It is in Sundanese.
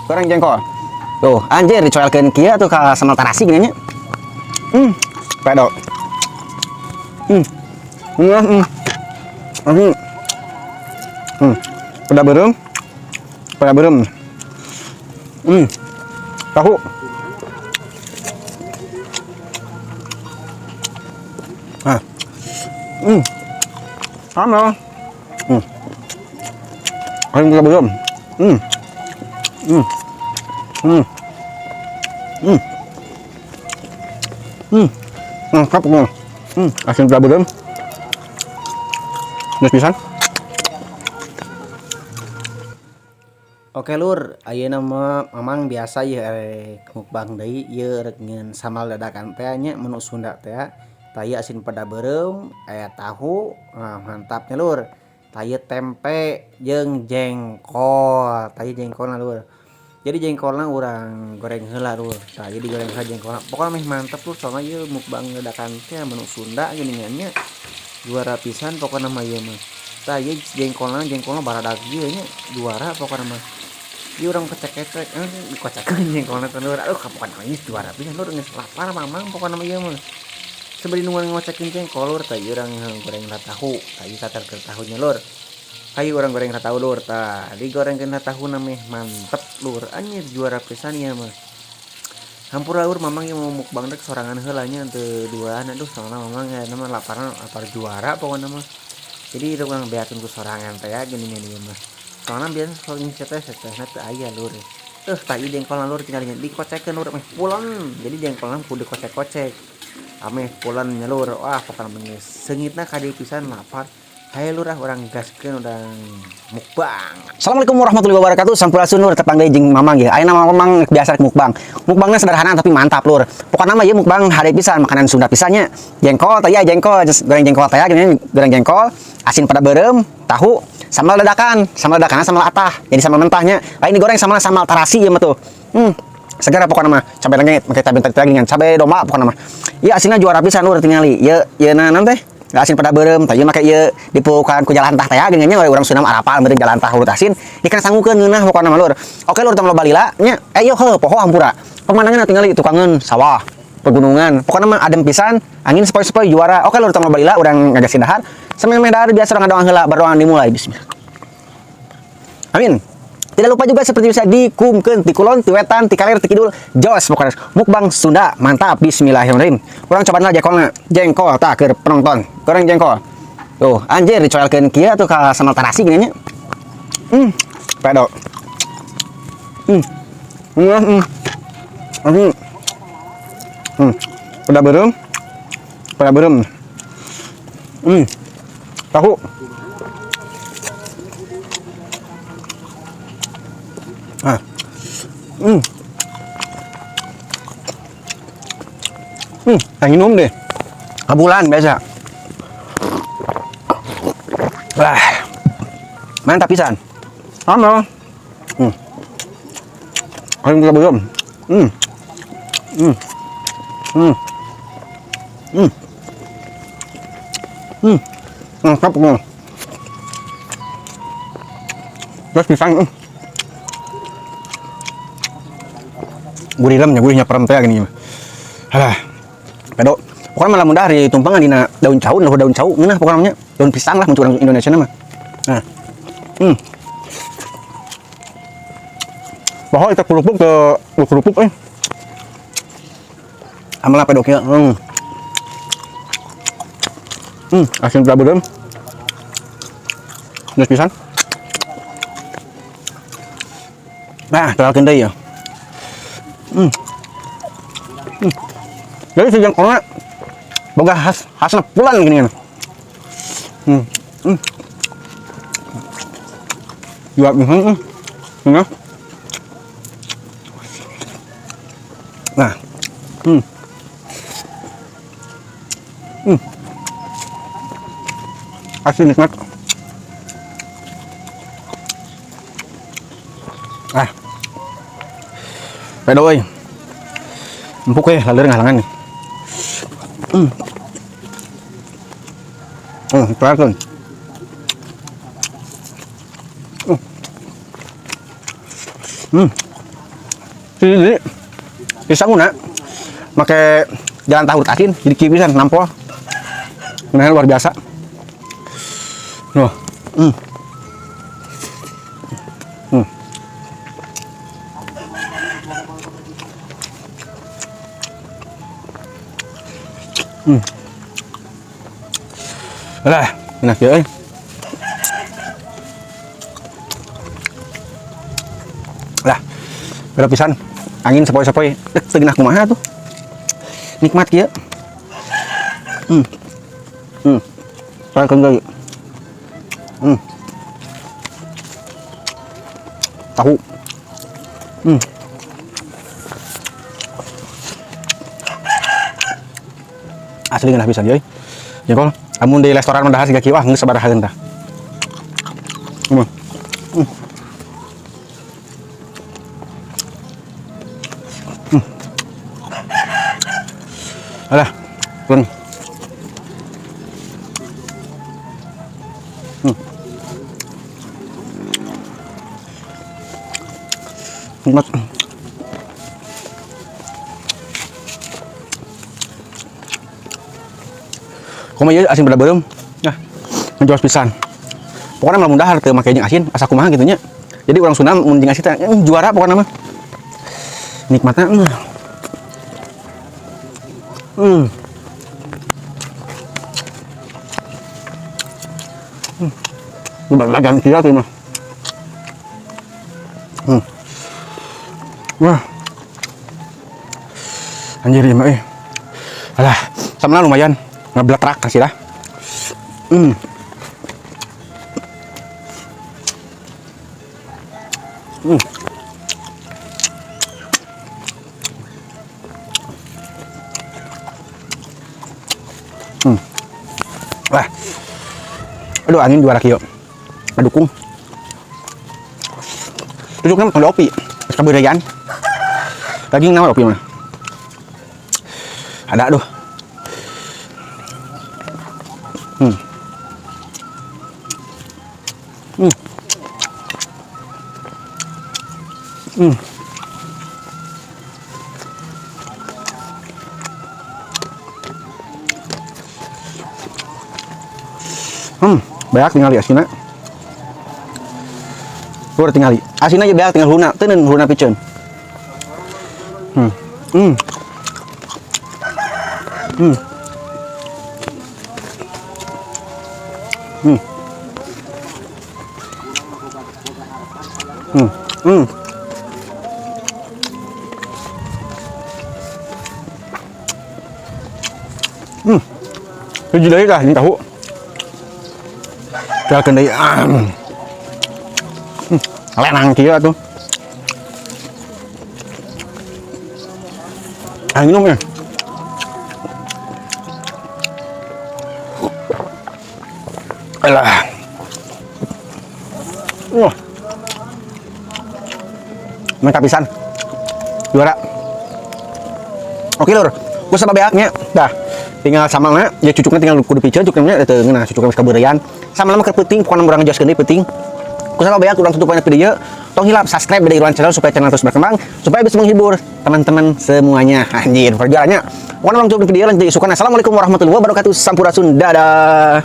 Goreng jengkol. Tuh, anjir dicoelkeun kieu atuh ka sambal tarasi gini nya. Pedo. Hmm. Hmm. Hmm. Hmm. Hmm. Peda beureum. Peda beureum. Tahu. Ah. Sama. Ayam peda beureum. Hmm. Hmm. Hmm. Hmm. Lengkap pokoknya. Asin peda beureum. Geus pisan. Oke lur, ayeuna mah Mamang biasa ieu rek mukbang deui, ieu rek nyieun sambal dadakan teh nya menu Sunda teh. Tah ieu asin peda beureum, aya tahu, nah mantap nya lur. Tah ieu tempe jeung jengkol, tah ieu jengkolna lur. Jadi jengkolna urang goreng heula lur. Tah ieu digoreng heula jengkolna. Pokona meh mantep lur, soalna ieu mukbang dadakan teh menu Sunda geuningan nya. Juara pisan pokona mah ieu mah. Tah ieu jengkolna, jengkolna baradag ieu nya, juara pokona mah. Ieu urang kecek-kecek, dikocekeun jengkolna teh lur. Aduh pokona mah ieu juara pisan lur, geus lapar Mamang pokona mah ieu mah. Sebari nu ngocekeun jengkol lur, tah ieu urang goreng tahu. Tah ieu tatarkeun tahunya lur. Hayu urang goreng tahu lur. Tah digorengkeun tahuna meh mantep lur. Anjir juara pisan ieu mah. Hampura lur Mamang ieu mau mukbang rek sorangan heula nya teu duaan aduh soalna Mamang aya mah laparna lapar juara pokona mah. Jadi itu urang beakeun ku sorangan teh ya geuningan ieu mah. Soalna biasa sok teh tetehna teu aya lur. Tah ieu jengkolna lur tinggal dikocekeun lur meh pulen. Jadi jengkolna kudu dikocek-kocek. Ameh pulen nya lur. Wah pokona mah geus seungitna ka dieu pisan lapar. Hayu lur ah urang gaskeun urang mukbang. Assalamualaikum warahmatullahi wabarakatuh. Sampurasun lur, tepang deui jeung Mamang ya. Ayeuna Mamang biasa rek mukbang. Mukbangna sederhana tapi mantap lur. Pokona mah ieu mukbang hade pisan makanan Sunda pisan nya. Jengkol teh ya jengkol, goreng jengkol teh ya geuning goreng jengkol, asin pada beureum, tahu, sambal dadakan, sambal dadakan sambal atah. Jadi sambal mentahnya. Lain digoreng sambal sambal tarasi ieu mah tuh. Segera pokona mah cabe lengit, make cabe tadi lagi dengan cabe domba pokona mah. Ieu asinna juara pisan lur tingali. Ieu ieu naon teh? Asin pada beureum, tah ieu make ieu dipukan ku jalantah teh ya geuningan nya urang Sunda mah arapal meureun jalantah urut asin, ikan sangukeun ngeunah pokona mah lur. Oke lur tong loba lila nya. Ieu heuh poho hampura. Pemandangan tingali tukangeun sawah, pegunungan. Pokona mah adem pisan, angin sepoi-sepoi juara. Oke lur tong loba lila urang ngagasin dahar. Samemeh dahar biasa urang ngadoa heula, berdoa dimulai bismillah. Amin. Tidak lupa juga seperti biasa dikumkeun ti kulon, ti wetan, ti kaler, ti kidul, jos pokoknya. Mukbang Sunda mantap bismillahirrahmanirrahim. Urang cobaan lah jengkolna. Jengkol tah keur penonton. Goreng jengkol. Tuh, anjir dicoelkeun kieu atuh ka sambal tarasi geuning nya. Pedo. Hmm. Hmm. Peda beureum. Peda beureum. Tahu. Ah. Yang minum deh. Kebulan biasa. Wah. Mantap pisan. Sama. Ayam kita belum. Lengkap pokoknya. Terus pisang. Gurih lemnya, gurihnya perem teh gini. Alah. Pedo. Pokoknya malah mudah di tumpangan dina daun cau, luhur daun cau, ngeunah pokoknya namanya. Daun pisang lah mun urang Indonesia mah. Nah. Pokoknya kita kerupuk ke kerupuk. Amal pedo kieu. Asin peda beureum. Geus pisan. Nah, teralkeun deui ya. Jadi si jengkolna boga khasna pulan gini kan. Dua. Nah. Asin nikmat. Ah. Pedo euy. Empuk ya, laleur ngalangan nih. Kelihatan. Jadi disanguna make jalan tahu asin jadi kieu pisan nampol. Nah, luar biasa. Nuh. Lah, enak ya euy. Lah, beda pisan. Angin sepoi-sepoi, dek teu geunah kumaha tuh. Nikmat kieu. Sakeun deui. Tahu. Asli ngeunah pisan euy. Jengkol, amun di restoran mah dahar siga kieu, wah geus sabaraha tah. Alah, turun. Nikmat. Kumaha ieu asin beda beureum. Nah, ngejos pisan. Pokoknya mah dahar teu make jeung asin, asa kumaha kitu nya. Jadi urang Sunda mun jeung asin teh juara pokoknya mah. Nikmatna. Bagian kia tuh mah. Wah. Anjir ieu mah euy. Alah, sama lumayan ngebletrak kasih lah. Wah. Aduh, angin juara kieu. Ngedukung. Duduknya makan opi. Kabeureyan. Daging naon opi mah? Ada aduh. Beak tinggal di asina. Luar tinggal di asina aja beak tinggal huna, teuneun huna piceun. Hiji deui lah ini tahu. Tinggalkeun deui. Lenang kieu atuh. Ah, minum ya. Alah. Wah. Mantap pisan. Juara. Oke lur, gua sama beaknya. Dah. Tinggal sama mah, ya cucuknya tinggal kudu piceun, cucuknya teu ngeunah, cucuknya geus kabeureyan. Sama lama keur peuting, pokona urang ngejoskeun deui peuting. Ku sama beak urang tutup banyak video. Tong hilap subscribe dari Irwan Channel supaya channel terus berkembang, supaya bisa menghibur teman-teman semuanya. Anjir, perjuangannya. Pokona urang tutup video lanjut isukan. Assalamualaikum warahmatullahi wabarakatuh. Sampurasun. Dadah.